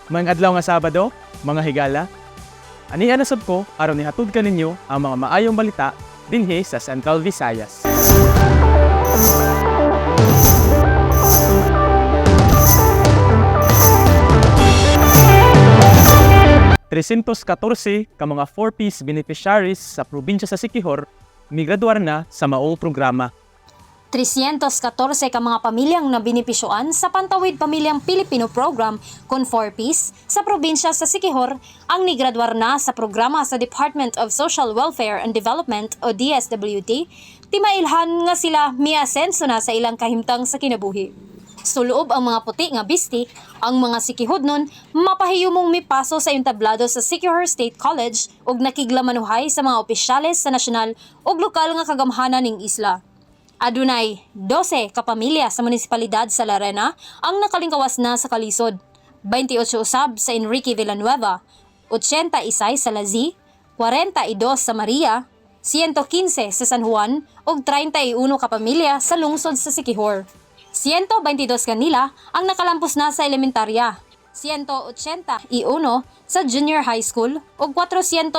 Maayong adlaw nga Sabado, mga higala. Ania na sab ko aron ihatod kaninyo ang mga maayong balita dinhi sa Central Visayas. 314 ka mga 4Ps beneficiaries sa probinsya sa Siquijor migraduar na sa maong programa. 314 ka mga pamilyang nabinipisyoan sa Pantawid Pamilyang Pilipino Program kon 4Ps sa probinsya sa Siquijor ang nigraduar na sa programa sa Department of Social Welfare and Development o DSWD, timailhan nga sila miasenso na sa ilang kahimtang sa kinabuhi. Suloob ang mga puti nga bisti, ang mga Sikihudnon mapahiyumong mipaso sa entablado sa Siquijor State College ug nakiglamanuhay sa mga opisyales sa nasyonal ug lokal nga kagamhanan ning isla. Adunay 12 ka pamilya sa munisipalidad sa Larena ang nakalingkawas na sa kalisod. 28 usab sa Enrique Villanueva, 86 sa Lazi, 42 sa Maria, 115 sa San Juan ug 31 ka pamilya sa lungsod sa Siquijor. 122 kanila ang nakalampos na sa elementarya, 181 sa junior high school ug 440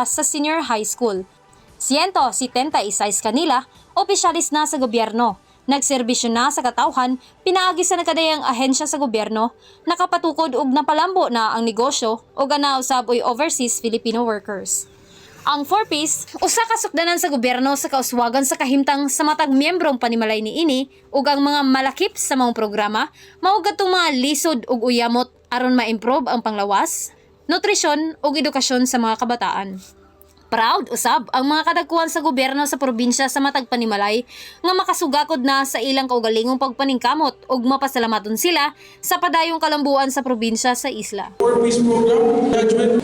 sa senior high school. 176 kanila opisyalis na sa gobyerno. Nagserbisyo na sa katawhan pinaagi sa nakadayang ahensya sa gobyerno, nakapatukod og napalambo na ang negosyo ug ana usab oy overseas Filipino workers. Ang 4Ps, usa ka sukdanan sa gobyerno sa kauswagan sa kahimtang sa matag miyembrong panimalay niini ug ang mga malakip sa maong programa mao gadtong mga lisod ug uyamot aron ma-improve ang panglawas, nutrisyon ug edukasyon sa mga kabataan. Proud usab ang mga kadagkuhan sa gobyerno sa probinsya sa matag panimalay nga makasugakod na sa ilang kaugalingong pagpaningkamot ug mapasalamaton sila sa padayong kalambuan sa probinsya sa isla. 4Ps program, judgment,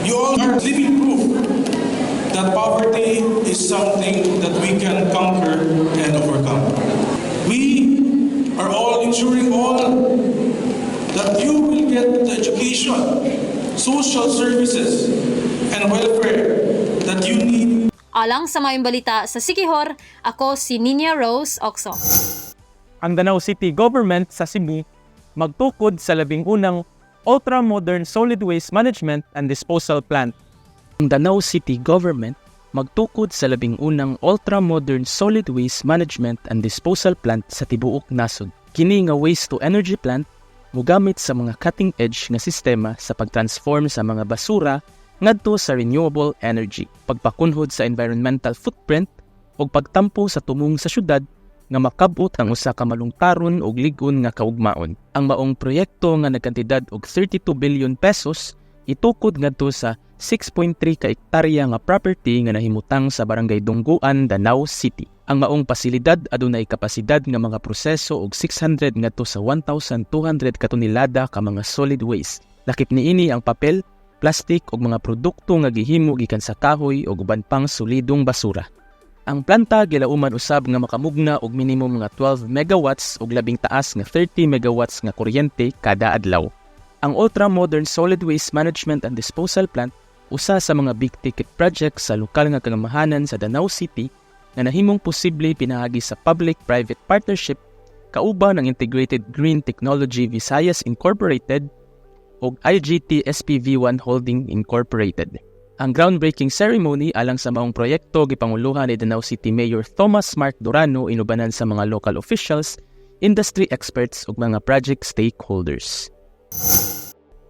you all are living proof that poverty is something that we can conquer and overcome. We are all ensuring all that you will get the education, social services, and welfare that you need. Alang sa Maayong Balita sa Siquijor, ako si Nina Rose Oxo. Ang Danao City Government sa Cebu magtukod sa 11 ultra-modern solid waste management and disposal plant. Ang Danao City Government magtukod sa 11 ultra-modern solid waste management and disposal plant sa tibuok nasod. Kini nga waste to energy plant mogamit sa mga cutting-edge nga sistema sa pagtransform sa mga basura ngadto sa renewable energy, pagpakunhod sa environmental footprint ug pagtampo sa tumong sa syudad nga makabot ang usa ka malungtaron ug lig-on nga kaugmaon. Ang maong proyekto nga nagkantidad og 32 billion pesos itukod ngadto sa 6.3 ka ektarya nga property nga nahimutang sa Barangay Dungguan, Danao City. Ang maong pasilidad adunay kapasidad nga mga proseso og 600 ngadto sa 1,200 ka tonelada ka mga solid waste. Lakip niini ang papel, plastik ug mga produkto nga gihimo gikan sa kahoy ug uban pang solidong basura. Ang planta gilauman usab nga makamugna og minimum nga 12 megawatts ug labing taas nga 30 megawatts nga kuryente kada adlaw. Ang ultra-modern solid waste management and disposal plant usa sa mga big ticket projects sa lokal nga kagamahanan sa Danao City nga nahimong posible pinaagi sa public-private partnership kauban ang Integrated Green Technology Visayas Incorporated ug IGT SPV1 Holding Incorporated. Ang groundbreaking ceremony alang sa maong proyekto gipanguluhan ni Danao City Mayor Thomas Mark Durano inubanan sa mga local officials, industry experts ug mga project stakeholders.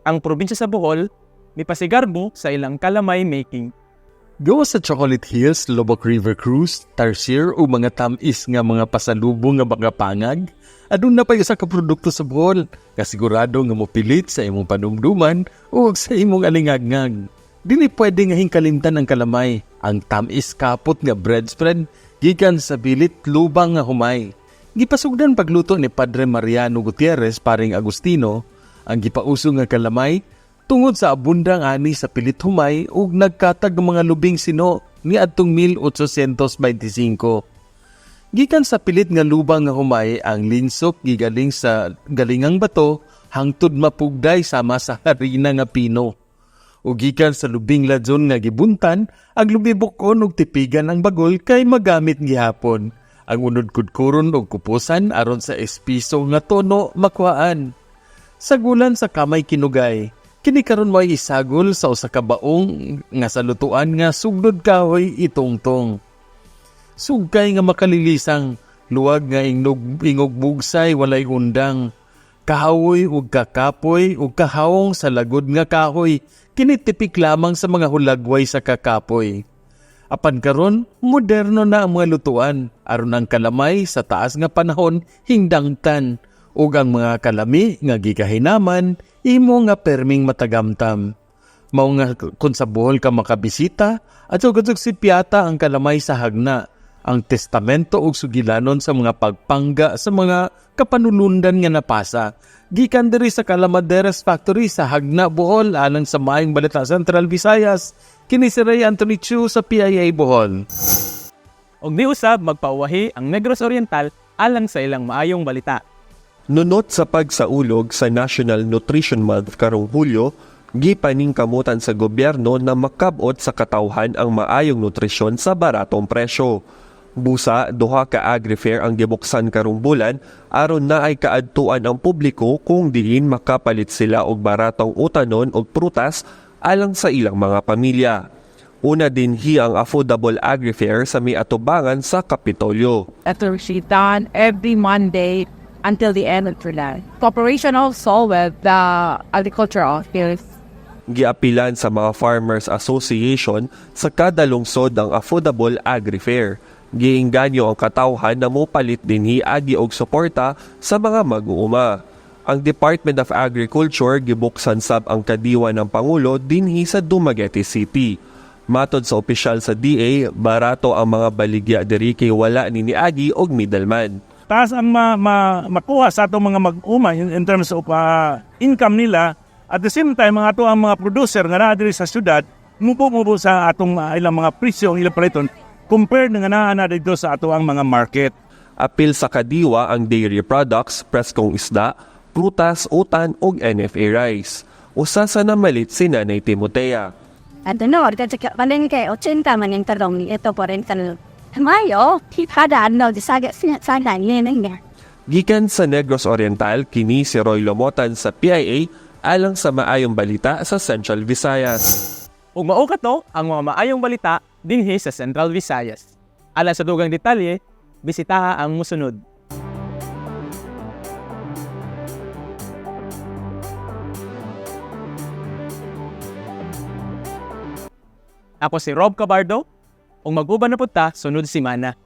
Ang probinsya sa Bohol mipasigarbo sa ilang kalamay making. Gawas sa Chocolate Hills, Loboc River Cruise, Tarsier o mga tamis nga mga pasalubong nga mga pangag, aduna pa usa ka produkto sa Bohol, kasigurado nga mopilit sa imong panumduman o sa imong alingagngag. Dili pwede nga hingkalimtan ang kalamay, ang tamis kapot nga bread spread gikan sa pilit lubang nga humay. Gipasugdan pagluto ni Padre Mariano Gutierrez, Paring Agustino, ang gipauso nga kalamay tungod sa abundang ani sa pilit humay ug nagkatag ng mga lubing sino niadtong 1825. Gikan sa pilit nga lubang nga humay ang linsok gigaling sa galingang bato hangtod mapugday sama sa harina nga pino. Ug gikan sa lubing ladson nga gibuntan, ang lubibukon ug tipigan ang bagol kay magamit gihapon. Ang unod kudkuron og kupusan aron sa espiso nga tono makuhaan. Sagulan sa kamay kinugay. Kini karon mo'y isagol sa usa ka baong nga sa lutuan nga sugdod kahoy itungtong. Sugkay nga makalilisang, luwag nga ingnog, ingog bugsay walay undang. Kahawoy ug kakapoy ug kahawong sa lagod nga kahoy, kini tipik lamang sa mga hulagway sa kakapoy. Apan karon, moderno na ang mga lutuan aron ang kalamay sa taas nga panahon hingdangtan ug ang mga kalami nga gikahinaman imo nga perming matagamtam. Mao nga kung sa Bohol ka makabisita, adtog si Piata ang kalamay sa hagna, ang testamento ug sugilanon sa mga pagpangga sa mga kapanulundan nga napasa. Gikan diri sa Calamaderas Factory sa Hagna, Bohol, alang sa Maayong Balita Central Visayas. Kini si Ray Anthony Chu sa PIA Bohol. Og niusab magpauwahi ang Negros Oriental alang sa ilang maayong balita. Nunot sa pagsaulog sa National Nutrition Month karong Hulyo, gipaningkamutan sa gobyerno na makabot sa katawhan ang maayong nutrisyon sa baratong presyo. Busa, duha ka agri-fair ang gibuksan karong bulan aron naay kaadtuan ang publiko kung diin makapalit sila og baratong utanon og prutas alang sa ilang mga pamilya. Una dinhi ang Affordable Agri-Fair sa may atubangan sa Kapitolyo. Ito she done every Monday until the end of July. Cooperation also with the agriculture office. Giapilan sa mga Farmers Association sa kada lungsod ang Affordable Agri-Fair. Giinganyo ang katawhan na mopalit dinhi agi og suporta sa mga mag-uuma. Ang Department of Agriculture gibuksan sab ang kadiwa ng Pangulo dinhi sa Dumaguete City. Matod sa opisyal sa DA, barato ang mga baligya diri kay wala ni niagi og middleman. Taas ang makuha sa atong mga mag-uma in terms of income nila. At the same time, mga ato ang mga producer nga naa diri sa syudad, mubo-mubo sa atong ilang mga presyo ang ilang paliton compared nga naa na dito sa ato ang mga market. Apil sa kadiwa ang dairy products, preskong isda, prutas, utan ug NFA rice. Usa sa namalit si Nanay Timotea. At no, ahorita palengke, 80 man yung tarong ito 40 Mayo, kada ano, saga saga niya. Gikan sa Negros Oriental, kini si Roy Lomotan sa PIA alang sa maayong balita sa Central Visayas. Ug mao kato ang mga maayong balita dinhi sa Central Visayas. Alang sa dugang detalye, bisitaha ang musunod. Ako si Rob Cabardo, ug mag-uban na pud ta sunod semana.